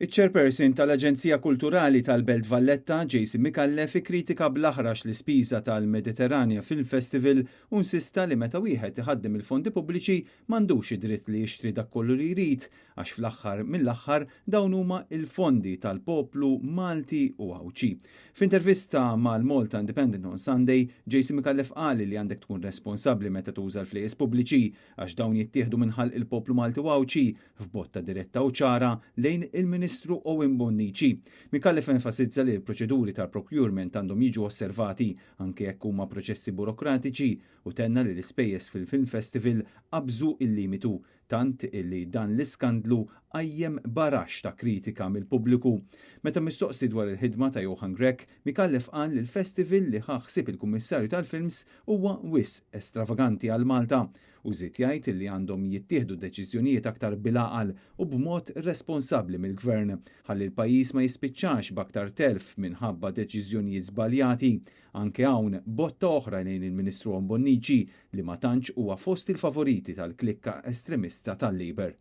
Iċ-Chairperson tal-Aġenzija Kulturali tal-Belt Valletta, Jason Micallef, ikkritika bl-aħrax l-ispiża tal-Mediterranea Film Festival u insista li meta wieħed iħaddem il-fondi pubbliċi m'għandux id-dritt li jixtri dak kollu li jrid għax fl-aħħar mill-aħħar dawn huma l-fondi tal-poplu Malti u Għawdxi. F'intervista mal-Malta Independent on Sunday, Jason Micallef qal li għandek tkun responsabbli meta tuża l-flejjes pubbliċi għax dawn jittieħdu minn ħalq il-poplu Malti u Għawdxi f'botta diretta u ċara lejn il-Ministru Owen Bonnici. Micallef enfasizza li l-proċeduri tal-procurement għandhom jiġu osservati anke jekk huma proċessi burokratiċi u tenna li l-ispejjeż fil-Film Festival qabżu il-limitu tant illi dan l-iskandlu qajjem baraxx ta' kritika mill-pubbliku. Meta mistoqsi dwar il-ħidma ta' Johann Grech, Micallef qal li l-festival li ħa ħsieb il-Kummissarju tal-Films huwa wisq estravaganti għal Malta u żied jgħid li għandhom jittieħdu deċiżjonijiet aktar bil-għaqal u b'mod responsabbli mill-Gvern ħalli l-pajjiż ma jispiċċax b'aktar telf minħabba deċiżjonijiet żbaljati. Anke hawn botta oħra lejn il-Ministru Owen Bonnici li ma tantx huwa fost il-favoriti tal-klikka estremista tal-Labour.